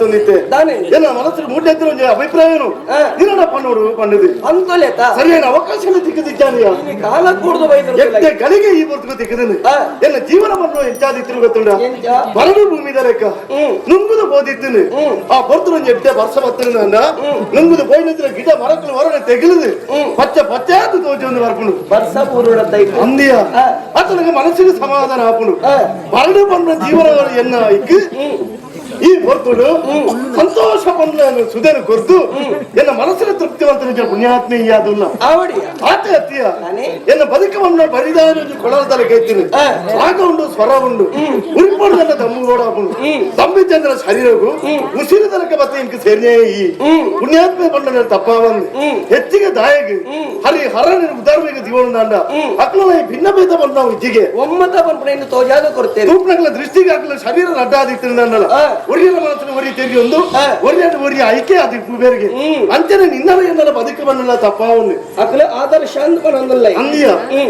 Speaker 3: ಮಲ್ತೊಂದಿತ್ತೆ ಎಲ್ಲ ಮನಸ್ಸು ಮೂಟೆ ಒಂಜಿ ಅಭಿಪ್ರಾಯನು ನಿನ್ನಡ ಪಣ್ಣೋಡು ಪಂಡದು
Speaker 4: ಅಂತಲೇತ
Speaker 3: ಸರಿಯಾದ ಅವಕಾಶ ತಿಕ್ಕದಿದ್ದಾನೆಯ
Speaker 4: ಕಾಲ ಕೂಡುದು ಬೈದರು
Speaker 3: ಎತ್ತೆ ಗಳಿಗೆ ಈ ಬರ್ತುಗ ತಿಕ್ಕದನು ಎಲ್ಲ ಜೀವನ ಮಣ್ಣು ಎಂಚಾದಿತ್ತಿರು ಗೊತ್ತುಂಡ ಬರಡು ಭೂಮಿದ ಲೆಕ್ಕ ನುಂಗುದು போதித்துன்னு ಆ பொறுத்து ಎಡ್ಡೆ ವರ್ಷ ಬತ್ತಿನ ನುಂಗುದು ಪೋಯಿನ ಗಿಡ ಮರಕ್ಕಲು ಹೊರಗೆ ತೆಗೆದು ಪಚ್ಚ ಪಚ್ಚಾದ ತೋಚೊಂದು ಬರ್ಪುಂಡು
Speaker 4: ವರ್ಷ ಪೂರ್ಣ
Speaker 3: ಅಂದಿಯ ಆತನಿಗೆ ಮನಸ್ಸಿಗೆ ಸಮಾಧಾನ ಆಪುಂಡು ಬರಡು ಬಂದ ಜೀವನ ಎನ್ನ ಇಕ್ಕು ಈ ಹೊರ್ತುಡು ಸಂತೋಷ ಬಂದ ಸುದೇನು ಕೊರ್ದು ಎನ್ನ ಮನಸ್ಸಿನ ತೃಪ್ತಿವಂತ ಪುಣ್ಯಾತ್ಮೆ ಯಾದುಲ್ಲ ಆತೆ ಅತ್ತಿಯ ಎನ್ನ ಬದುಕವನ್ನು ಬರಿದಾನ ಕೊಳಲದಲ್ಲಿ ಕೈತೀನಿ ರಾಗ ಉಂಡು ಸ್ವರ ಉಂಡು ಉರಿಪೊಡು ದಮ್ಮು ಓಡಾಪುಂಡು ತಂಬಿಚಂದ್ರ ಶರೀರಗು ಉಸಿರು ತನಕ ಬತ್ತ ಇಂಕ ಸೇರಿನೇ ಈ ಪುಣ್ಯಾತ್ಮೆ ಬಂಡ ತಪ್ಪಾವಂದು ಹೆಚ್ಚಿಗೆ ದಾಯಗ ಹರಿ ಹರ ಉದಾಹರಣೆಗೆ ಜೀವನ ಅಕ್ಲ ಭಿನ್ನ ಭೇದ ಬಂದ ನಾವು ಇಜ್ಜಿಗೆ
Speaker 4: ಒಮ್ಮತ ಬಂದ ತೋಜಾದ ಕೊಡ್ತೇನೆ
Speaker 3: ತೂಪ್ನಗಳ ದೃಷ್ಟಿಗೆ ಹಾಕಲ ಶರೀರ ಅಡ್ಡಾದಿತ್ತಿನ ಒರಿಯನ ಮನಸ್ಸಿನ ಒರಿ ತೆರಿಯೊಂದು ಒರಿಯನ ಒರಿಯ ಐಕೆ ಅದು ಕುಬೇರಿಗೆ ಅಂಚನೆ ನಿನ್ನಲ ಎನ್ನಲ ಬದುಕು ಬನ್ನಲ್ಲ ತಪ್ಪಾವನು
Speaker 4: ಅಕ್ಲ ಆದರ್ಶ ಅಂದ
Speaker 3: ಅಂದಿಯ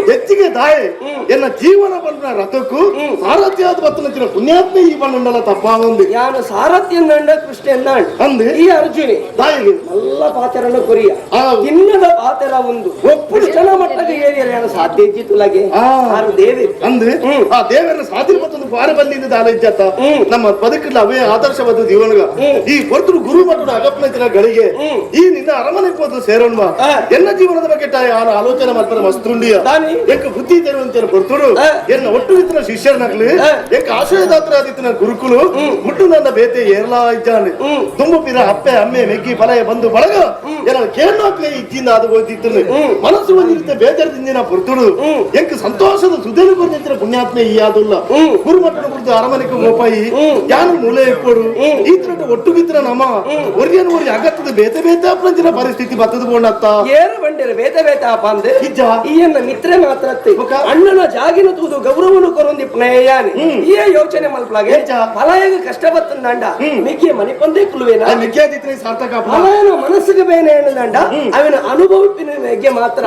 Speaker 3: ಹೆಚ್ಚಿಗೆ ದಾಯೆ ಎನ್ನ ಜೀವನ ಬಂದ ರಥಕ್ಕೂ ಸಾರಥ್ಯಾದ ಬತ್ತನ ಪುಣ್ಯಾತ್ಮೆ ಈ ಬಣ್ಣಲ್ಲ ತಪ್ಪಾವಂದು
Speaker 4: ಯಾನು ಸಾರಥ್ಯ ಅಂದ ಕೃಷ್ಣ
Speaker 3: ಅಂದು
Speaker 4: ಈ ಅರ್ಜುನಿ
Speaker 3: ದಾಯಿಗೆ
Speaker 4: ಎಲ್ಲ ಪಾತ್ರನ ಕೊರಿಯ ತಿನ್ನದ ಪಾತ್ರ ಒಂದು ಕೃಷ್ಣನ ಮಟ್ಟಕ್ಕೆ ಏರಿಯಲ್ಲ ಯಾನು ಸಾಧ್ಯ ಇದ್ದಿತ್ತುಲಾಗೆ ಆರು ದೇವಿ
Speaker 3: ಅಂದು ಆ ದೇವರ ಸಾಧ್ಯ ಮತ್ತೊಂದು ಪಾರ ಬಲ್ಲಿಂದ ದಾಲ ನಮ್ಮ ಬದುಕಲ್ಲ ಅವೇ ಆದರ್ಶವಾದ ಜೀವನಗ ಈ ಹೊರತು ಗುರು ಮಟ್ಟದ ಅಗಪ್ನ ಗಳಿಗೆ ಈ ನಿನ್ನ ಅರಮನೆ ಹೋದ ಸೇರೋಣ ಎಲ್ಲ ಜೀವನದ ಬಗ್ಗೆ ಆಲೋಚನೆ ಮಾಡ್ತಾರೆ ಮಸ್ತುಂಡಿಯ ಎಂಕ ಬುದ್ಧಿ ತರುವಂತ ಬರ್ತುಡು ಎನ್ನ ಒಟ್ಟು ಇತ್ತಿನ ಶಿಷ್ಯರನಾಗ್ಲಿ ಎಂಕ ಆಶ್ರಯದಾತ್ರ ಆದಿತ್ತಿನ ಗುರುಕುಲು ಮುಟ್ಟು ನನ್ನ ಬೇತೆ ಏರ್ಲಾ ಇದ್ದಾನೆ ತುಂಬು ಪಿರ ಅಪ್ಪೆ ಅಮ್ಮೆ ಮೆಗ್ಗಿ ಫಲಯ ಬಂದು ಬಳಗ ಎಲ್ಲ ಕೇಳೋಕ್ಲೆ ಇಚ್ಚಿಂದ ಅದು ಹೋದಿತ್ತು ಮನಸ್ಸು ಒಂದಿರುತ್ತೆ ಬೇಜಾರದಿಂದ ಬರ್ತುಡು ಎಂಕ ಸಂತೋಷದ ಸುದೇನು ಬರ್ತಿನ ಪುಣ್ಯಾತ್ಮೆ ಈ ಯಾದುಲ್ಲ ಗುರುಮಟ್ಟನ ಕುರಿತು ಅರಮನೆಗೆ ಗೋಪಾಯಿ ಯಾನು ಮೂಲೆ ಇಪ್ಪಡು ಈ ತರ ಒಟ್ಟುಗಿತ್ರ ನಮ್ಮ ಒರಿಯನ್ ಒರಿ ಅಗತ್ತದ ಬೇತೆ ಬೇತೆ ಅಪ್ರಂಚಿನ ಪರಿಸ್ಥಿತಿ ಬತ್ತದ ಬೋಂಡತ್ತ
Speaker 4: ಏರು ಬಂಡಿರ ಬೇತೆ ಬೇತೆ ಅಪ್ಪ ಅಂದೆ
Speaker 3: ಇಜ್ಜ
Speaker 4: ಈಯನ್ನ ಮಿತ್ರೆ ಮಾತ್ರ ಅಣ್ಣನ ಜಾಗಿನ ತೂದು ಗೌರವನು ಕೊರೊಂದಿ ಪ್ನೇಯಾನಿ ಈ ಯೋಚನೆ ಮಲ್ಪಲಾಗೆ ಫಲಯಗ ಕಷ್ಟ ಬತ್ತಂದಾಂಡ ಮಿಕ್ಕಿ ಮನೆ ಪಂದೆ ಕುಲುವೇನ
Speaker 3: ಮಿಕ್ಕಿಯಾದಿತ್ರೆ ಸಾರ್ಥಕ
Speaker 4: ಫಲಯನ ಮನಸ್ಸಿಗೆ ಬೇನೆ ಎಣ್ಣದಂಡ ಅವನ ಅನುಭವಿಪಿನ ಮೆಗ್ಗೆ ಮಾತ್ರ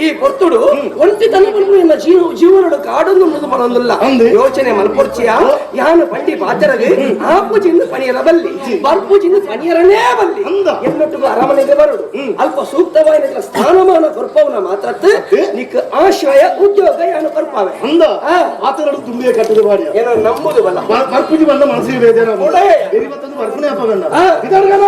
Speaker 4: ಈ ಪೊರ್ತುಡು ಒಂಟಿತನ ಎನ್ನ ಜೀವನಡು ಕಾಡೊಂದು ಉಣ್ಣದು ಬರೋದಿಲ್ಲ ಯೋಚನೆ ಮಲ್ಪೊರ್ಚಿಯ ಯಾನು ಪಂಡಿ ಪಾತ್ರಗೆ ಆ ಪೂಜಿಂದ ಪಣಿಯರ ಬಲ್ಲಿ ಬರ್ಪೂಜಿಂದ ಪಣಿಯರನೇ ಬಲ್ಲಿ ಎನ್ನೊಟ್ಟಿಗೂ ಅರಮನೆಗೆ ಬರುಡು ಅಲ್ಪ ಸೂಕ್ತವಾದ ಸ್ಥಾನಮಾನ ಕೊರ್ಪವನ ಮಾತ್ರ ನಿಕ್ ಆಶ್ರಯ ಉದ್ಯೋಗ ಯಾನು ಕೊರ್ಪಾವೆ
Speaker 3: ಅಂದ ಆತನಡು ತುಂಬಿಯ ಕಟ್ಟದ ಬಾಡಿಯ
Speaker 4: ಏನೋ ನಂಬುದು ಬಲ್ಲ
Speaker 3: ಬರ್ಪೂಜಿ ಬಂದ ಮನಸ್ಸಿಗೆ ಬೇಜಾರ ಬರ್ಪುನೆ ಅಪ್ಪಗಣ್ಣ ಇದರ್ಗನ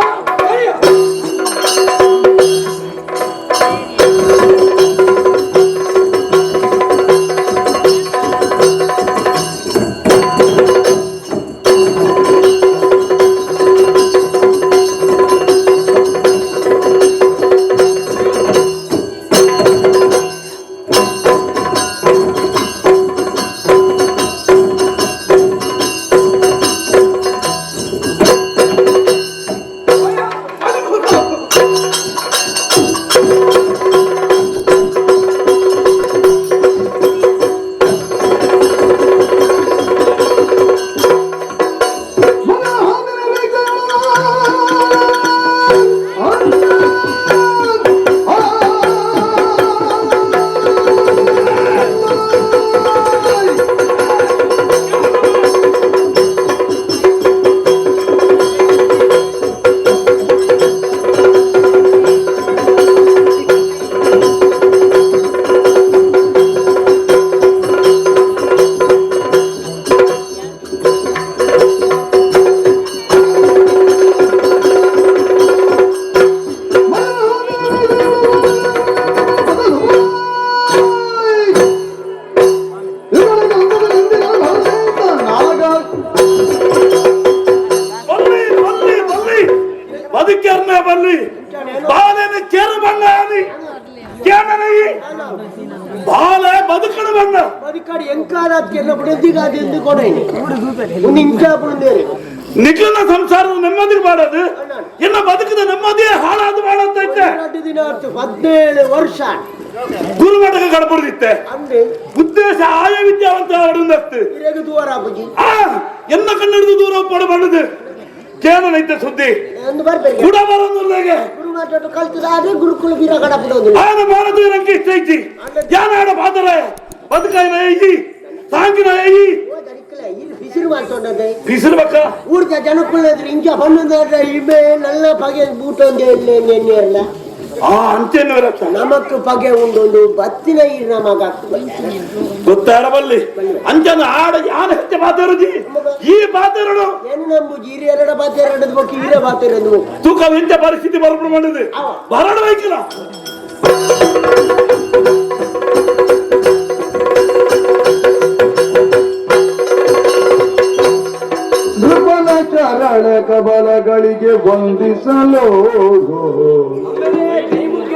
Speaker 6: ನಿಖಿಲ ಸಂಸಾರದ ನೆಮ್ಮದಿ ಮಾಡೋದು ಎಲ್ಲ ಬದುಕದ ನೆಮ್ಮದಿಯೇ ಹಾಳಾದ ಮಾಡಂತೈತೆ.
Speaker 2: 17 ವರ್ಷ
Speaker 6: ಗುರುಮಠಕ್ಕೆ ಕಡಬುರ್ದಿತ್ತೆ ಉದ್ದೇಶ ಆಯ ವಿದ್ಯಾವಂತ ಎಲ್ಲ ಕನ್ನಡದ ದೂರ ಪಡ ಬಣ್ಣದು ಕೇಳನೈತೆ ಸುದ್ದಿ ಕೂಡ ಬರೋದಿಲ್ಲ. ಆನ ಭಾರತ ನಂಗೆ ಇಷ್ಟ ಐತಿ ಯಾನಾಡ ಪಾತ್ರ ಬದುಕಾಯಿನ ಐಜಿ ಸಾಂಗಿನ ಐಜಿ
Speaker 2: ಪಿಸಿರು ಮಾಡ್ತೊಂಡದೆ
Speaker 6: ಪಿಸಿರು ಬಕ್ಕ
Speaker 2: ಊರ್ದ ಜನಕ್ಕುಳ್ಳದ್ರೆ ಇಂಚ ಪನ್ನೊಂದಾಡ್ರ ಇಬೆ ನಲ್ಲ ಪಗೆ ಬೂಟೊಂದೇ ಇಲ್ಲ.
Speaker 6: ಆ ಅಂಚೆನ್ನು ಇರತ್ತ
Speaker 2: ನಮಕ್ ಪಗೆ ಉಂಡೊಂದು ಬತ್ತಿನ ಇರ್ ನಮಗ
Speaker 6: ಗೊತ್ತಾಡ ಬಲ್ಲಿ ಅಂಚನ ಆಡ ಯಾನ ಹೆಚ್ಚ ಪಾತೆರುಜಿ ಈ ಪಾತೆರಡು
Speaker 2: ಏನು ನಂಬುಜಿ ಇರಿ ಎರಡ ಬಾತೆರಡು ಬೊಕ್ಕ ಈರ ಬಾತೆರಡು
Speaker 6: ತೂಕ ಇಂಚ ಪರಿಸ್ಥಿತಿ ಬರ್ಪು ಮಾಡಿದೆ ಬರಡ ವೈಕಿಲ್ಲ.
Speaker 5: ನೃಪನ ಚರಣ ಕಬಲಗಳಿಗೆ ವಂದಿಸಲು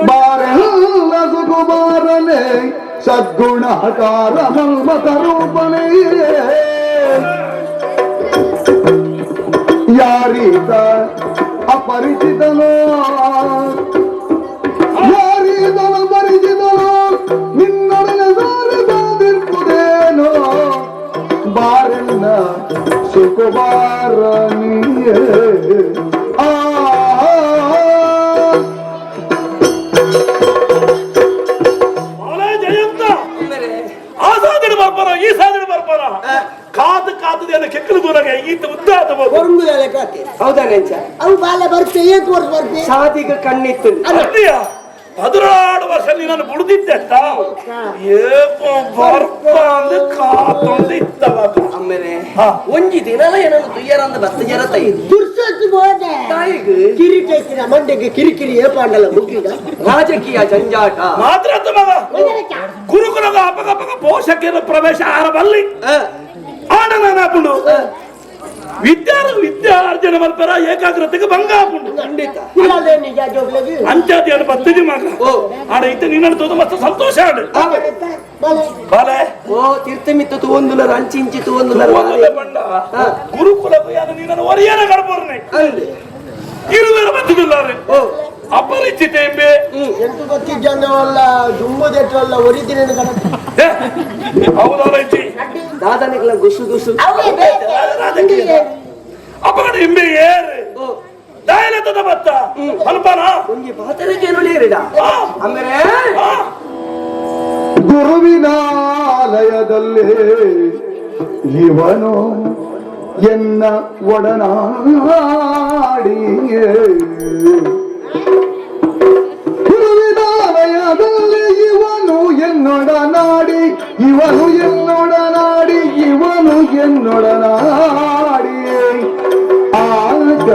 Speaker 5: ಬಾರೆಲ್ಲ ಸುಕುಮಾರನೇ ಸದ್ಗುಣಕಾರ ಮಲ್ಮತ ರೂಪನೇ ಯಾರೀತ ಅಪರಿಚಿತನೋ ಯಾರೀತನ ಪರಿಚಿತನೋ ನಿನ್ನೊಡನೆ ಸಾರಿಸದಿರ್ಪುದೇನೋ ಬಾರೆಲ್ಲ ಸುಕುಮಾರನಿಯೇ ಆ
Speaker 6: ಬಾಲೇ ಜಯಂತ ಆ ಸಾಧನೆ ಬರ್ಪಾರ ಈ ಸಾಧನೆ ಬರ್ಪಾರ ಕಾದು ಕಾತದೆ ಕೆಕ್ಕಲು ದೂರಾಗ ಈತ ಉದ್ದ ಆತ
Speaker 2: ಹೊರಂಗುದಲೆ ಕಾತೆ
Speaker 4: ಹೌದಾ ನೆಂಚ
Speaker 2: ಅವು ಬಾಲೆ ಬರ್ತೆ ಏತ್ ವರ್ಷ ಬರ್ತೆ
Speaker 4: ಸಾದಿಗ ಕಣ್ಣಿತ್ತು
Speaker 6: ಅಲ್ಲಿಯ 16 ವರ್ಷ ನೀನನ್ನು ಬುಡ್ದಿದ್ದೆ ಏಕೋ ಬರ್ಪ ಅಂದ್ರೆ ಕಾತೊಂದು ಇತ್ತವಾಗ
Speaker 4: ಆಮೇಲೆ
Speaker 6: ಹಾ.
Speaker 4: ಒಂಜಿ ದಿನಲ ಏನನ್ನು ತುಯ್ಯರಂದ ಬತ್ತ ಜನ ತೈದು
Speaker 2: ದುರ್ಸತ್ತು ಹೋದೆ
Speaker 4: ತಾಯಿಗೆ
Speaker 2: ಕಿರೀಟ ಇತ್ತಿನ ಮಂಡೆಗೆ ಕಿರಿಕಿರಿ ಏಪಾಂಡಲ ಮುಗಿದ
Speaker 4: ರಾಜಕೀಯ ಜಂಜಾಟ
Speaker 6: ಮಾತ್ರ ಅಂತ ಮಗ ಗುರುಕುಲದ ಅಪಗಪಗ ಪೋಷಕರ ಪ್ರವೇಶ ಆರಬಲ್ಲಿ ಆಡನಾಪುಂಡು ವಿದ್ಯಾರ್ಜನೆ ಮಲ್ಪರ ಏಕಾಗ್ರತೆಗೆ ಭಂಗ ಆಪುಂಡು
Speaker 4: ಖಂಡಿತ
Speaker 2: ಇಲ್ಲದೆ ನಿಜ ಜೋಗ್ಲಗಿ
Speaker 6: ಅಂಚಾತಿ ಬತ್ತಿದಿ ಮಗ
Speaker 4: ಓ.
Speaker 6: ಆಡ ಇತ್ತ ನಿನ್ನನ್ನು ತೋದು ಮತ್ತೆ ಸಂತೋಷ ಆಡು
Speaker 2: ಬಾಲೆ
Speaker 6: ಬಾಲೆ
Speaker 4: ಓ ತೀರ್ಥಮಿತ್ತು ತೂವೊಂದುಲರ್ ಅಂಚಿ ಇಂಚಿ ತೂವೊಂದುಲರ್
Speaker 6: ಒಂದೊಂದೇ ಬಣ್ಣ ಗುರುಕುಲ ನಿನ್ನನ್ನು ಒರಿಯನ ಗಡಪೋರ್ನೆ
Speaker 4: ಅಲ್ಲಿ
Speaker 6: ಇರುವೆರ ಬತ್ತಿದಿಲ್ಲಾರೆ
Speaker 4: ಓ
Speaker 6: ಅಪರಿಚಿತ ಎಂಬೆ
Speaker 2: ಎಂಟು ಗೊತ್ತಿದ್ದವಲ್ಲ ದುಮ್ಮದೆಟ್ಟಲ್ಲ ಒರಿದಿನ ಕಣ
Speaker 6: ಹೌದಲ್ಲ ಇಜ್ಜಿ
Speaker 4: ದಾದನಿಗಳ ಗುಸು ಗುಸು
Speaker 6: ಅಪಗಡ ಎಂಬೆ ಏರು
Speaker 4: ಓ
Speaker 6: ದಾಯಲತದ ಬತ್ತ ಅಲ್ಪನ
Speaker 4: ಒಂಜಿ ಪಾತರಕ್ಕೆ ನುಳಿಯರಿಡ ಆಮೇಲೆ
Speaker 5: ಗುರುವಿನಾಲಯದಲ್ಲಿ ಇವನು ಎನ್ನ ಒಡನಾಡಿ ಗುರುವಿನಾಲಯದಲ್ಲಿ ಇವನು ಎನ್ನೊಡನಾಡಿ ಇವನು ಎನ್ನೊಡನಾಡಿ ಇವನು ಎನ್ನೊಡನಾಡಿ ಆಗ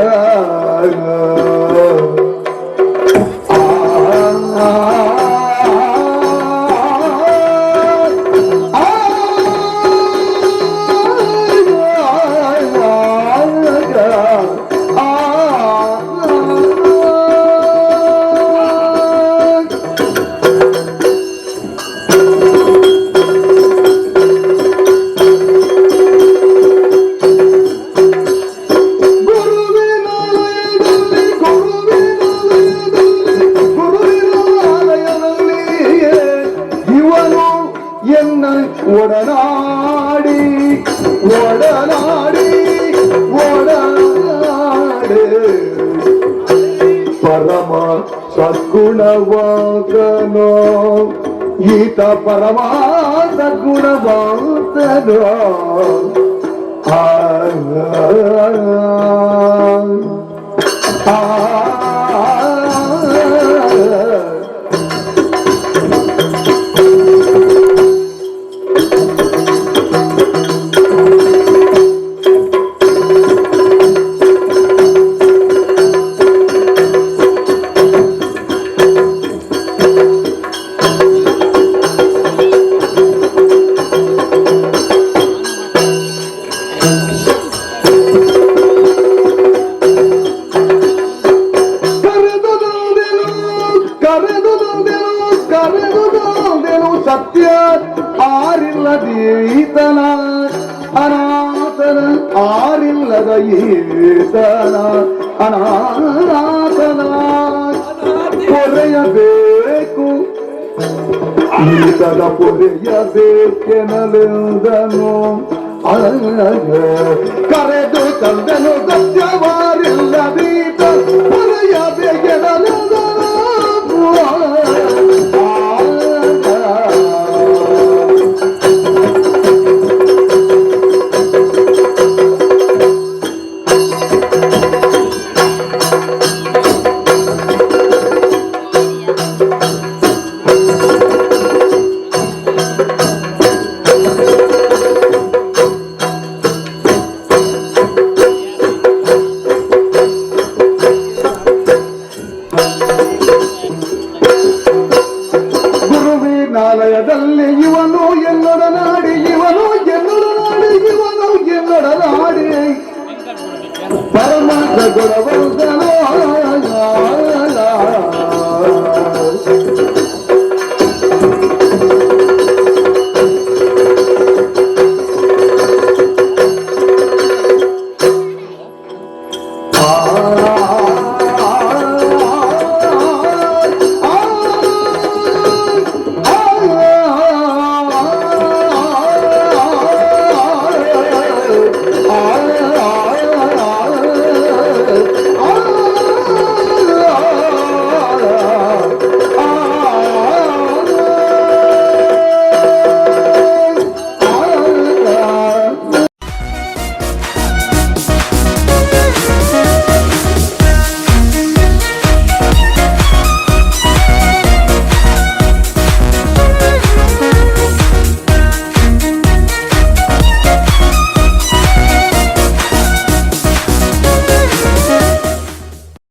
Speaker 5: ಇವನು ಎನ್ನ ಒಡನಾಡಿ ಒಡನಾಡಿ ಒಡನಾಡಿ ಪರಮ ಸದ್ಗುಣವಾಗನೋ ಈತ ಪರಮ ಸದ್ಗುಣವಂತನೋ ಆ ಆ ಕರೆದು ತಂದೆನು ಕರೆದು ತಂದೆನು ಕರೆದು ತಂದೆನು ಸತ್ಯ ಆರಿಲ್ಲದೀತನ ಅನಾಥನ ಆರಿಲ್ಲದ ಈತನ ಅನಾಥನ ಪೊರೆಯಬೇಕು ಈತನ ಪೊರೆಯಬೇಕೆನಲೆಂದನು ಕರೆದು ತಂದೆನು ಸತ್ಯವಾರಿಲ್ಲದೀತನ